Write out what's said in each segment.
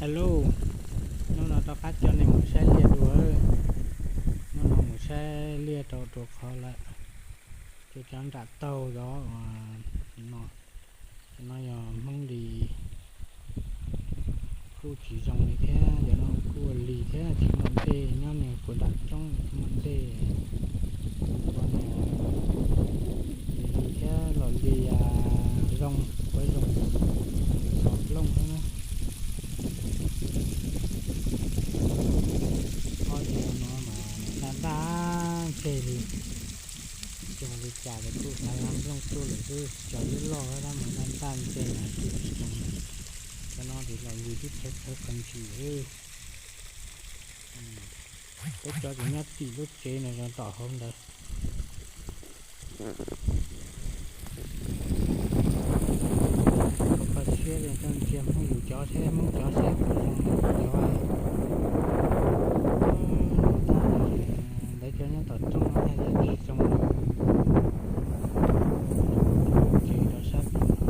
Hello, hnub no rov qab coj nej mus saib liaj dua. Hnub no mus saib liaj rau dua qhov lawm, coj cov nram taug zov no. Cov no yog Hmoob Lis, kuj tsis zoo li thiab, cov no kuj ua lis thiab tsis muaj dej, nyob niag puag nram roob tsis muaj dej. Ua niag lis thiab los lis zoo, quav zoo, txhos plooj xwb na. Ob cov no mas daj daj ntseg li, cog li cas los kuj xav lam nplooj tuaj lawm xwb, cov lub loj tab mas daj daj ntseg mas kuj tsis zoo na. Cov no ces los lis twb txhawv txhawv qhov ntsis xwb. Peb cov ces nyob tim lub tsev no rau tom hauv ntawd. Koj kho siab li koj ntsia Hmoob yus cov seb, Hmoob cov seb puas zoo Hmoob cov. Ntawd cov nyob tom rooj no yog tsis zoo li. Ces rau sab tim no.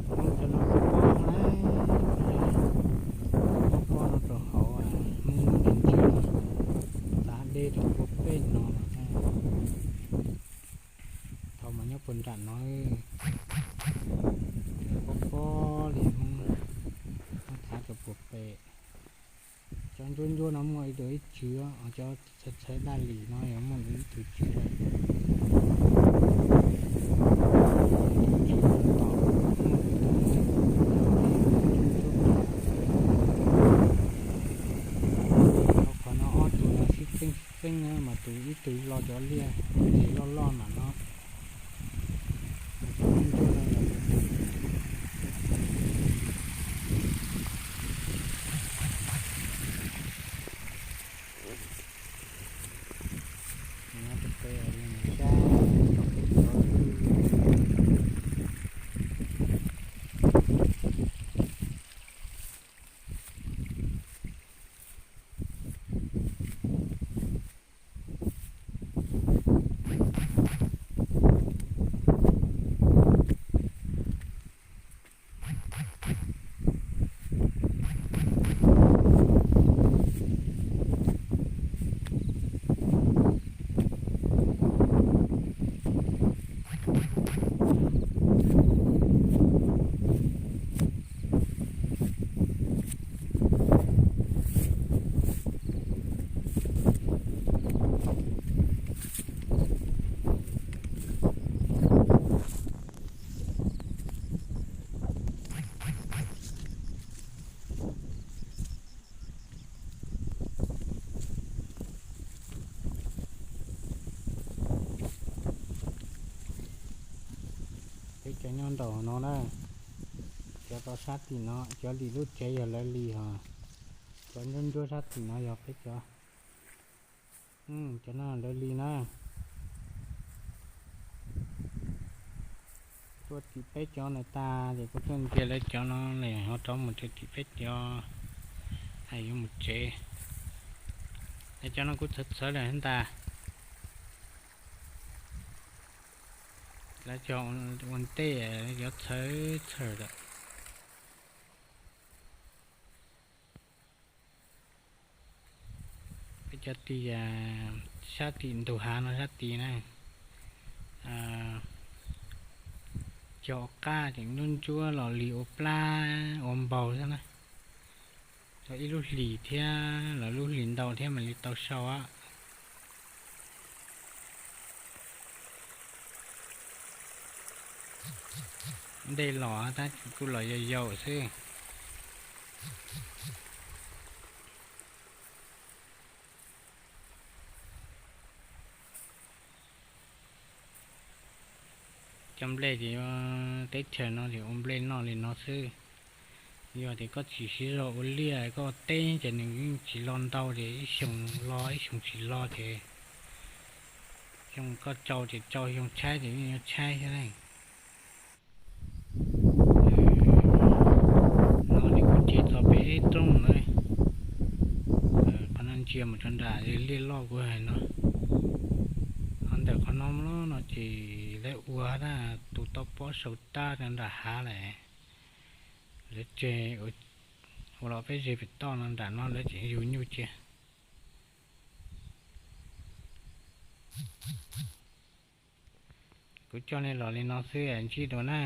Hmoob cov no pob pob na, pob pob no rau hauv, Hmoob muab ntsia ntsia no, tav deb rau puag pem no los. Thaum mas nyob puag nram no, pob pob li Hmoob, Hmoob thav rau puag pem. Cov ntsuab ntsuab no muaj ib tug ib tswv, cov txhawv txhawv daj lis no yog muaj ib tug tswv lawm. Tus tswv tom muaj tus tom, cov ntsuab ntsuab pem. Qhov no ob tug no sib txeeb sib txeeb mas tus ib tug lo cov liaj tsev loj loj mas no. Cov ntsuab ntsuab no yog Peb cov nyob nraum no na, cov rau sab tim no, cov lim lub tsev yog lawv lis hos, cov ntsuab ntsuab sab tim no yog peb cov. Cov no lawv lis na. Tuaj tim peb cov ntawd tag ces kuv tuaj ntsia lawv cov no lawm ho rov mus rau tim peb cov, es yuav mus tsev. Lawv cov no kuj txhawv txhawv lawm ntag. Lawv cov ua ntej cov txhawv txhawv lawm. Peb cov tim sab tim ntug hav no sab tid na, cov qaj ces ntsuab ntsuab los lis ua plab ua npaug xwb na. Tau ib lub hlis thiab los lub hlis ntau thiab mam li tau sau. Ntej los tab sis kuj los yau yau xwb. Cov nplej ces teb chaws no ces ua nplej noj li no xwb. Yog tias koj tsis siv zog ua liaj koj teb ces nws yeej tsis lo ntau ces ib xyoo lo ib xyoo tsis lo ces xyoo koj tsau ces tsau, xyoo tshaib ces yeej yuav tshaib thiab ne. No ces kuv ces txog peb roob lawm. Qhov no cia mus rau nram liaj loj kuv hais no. Ho ntawm qhov no los no ces lawv ua tus toj pob sau tab rau nram hav lawm. Lawv tseg ua los peb ze pem toj no, nram no lawv tseem yug nyuj cia. Kuv coj nej los li no xwb, ntsib dua na.